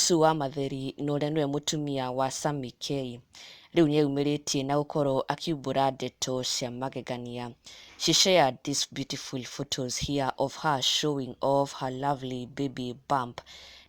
Sue wa Matheri na ũrĩa nĩwe mũtumia wa Sammy K, rĩu nĩeyumĩrĩtie na gũkorwo akiumbũra ndeto cia magegania. She shared these beautiful photos here of her showing off her lovely baby bump.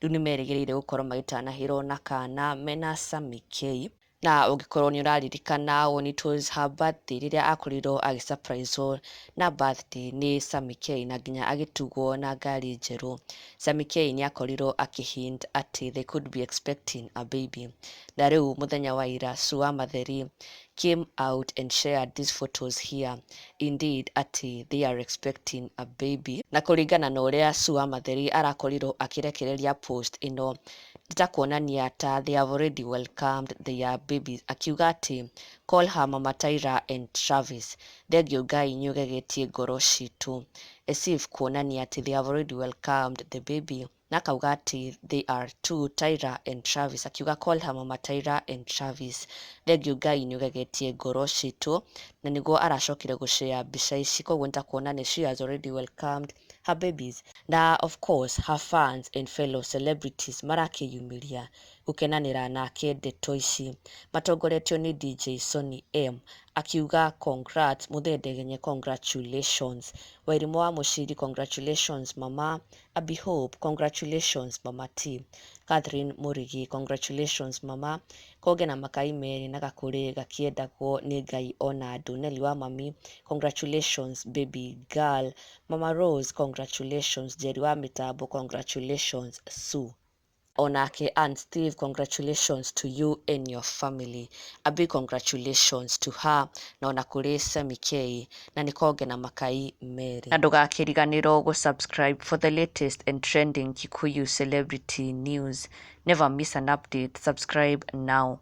Rĩu nĩmerĩgĩrĩire gũkorwo magĩtanahĩrwo na kana mena Sammy K. Na ũngĩkorwo nĩ ũraririkana, when it was her birthday, rĩrĩa akorirwo agĩ surprise na birthday nĩ Sammy K na nginya agĩtugwo na ngari njerũ, Sammy K nĩ akorirwo akĩ hint atĩ they could be expecting a baby. Na rĩu mũthenya wa ira, Sue wa Matheri came out and shared these photos here, indeed atĩ they are expecting a baby. Na kũringana na ũrĩa Sue wa Matheri arakorirwo akĩrekereria post ĩno, nĩ ta kuonania ta they have already welcomed their babies, akiuga atĩ, "Call her Mama Tyra and Travis. Thengiũ Ngai nĩũgegetie ngoro citũ," as if kuonania atĩ they have already welcomed the baby. Na akauga atĩ they are two, Tyra and Travis, akiuga, "Call her Mama Tyra and Travis. Thengiũ Ngai nĩũgegetie ngoro citũ." Na nĩguo aracokire gũshare mbica ici, koguo nĩ ta kuonania she has already welcomed her babies. Na of course her fans and fellow celebrities marakĩyumĩria gũkenanĩra nake ndeto ici, matongoretio nĩ DJ Sonny M akiuga, "Congrats Mũthee Ndegenye, congratulations Wairimũ wa Mũciri, congratulations Mama Abby Hope, congratulations Mama T, Catherine Mũrigi, congratulations Mama Konge na makai merĩ na gakũrĩ gakĩendagwo nĩ Ngai ona andũ, Nelly wa mami, congratulations baby girl, Mama Rose, congratulations, Jerry wa mĩtambo, congratulations Sue." Onake Ann Steve, "Congratulations to you and your family." A big congratulations to her na ona kũrĩ Sammy K, na nĩ konge na makai merĩ. Na ndũgakĩriganĩrwo gũ subscribe for the latest and trending Kikuyu celebrity news. Never miss an update. Subscribe now.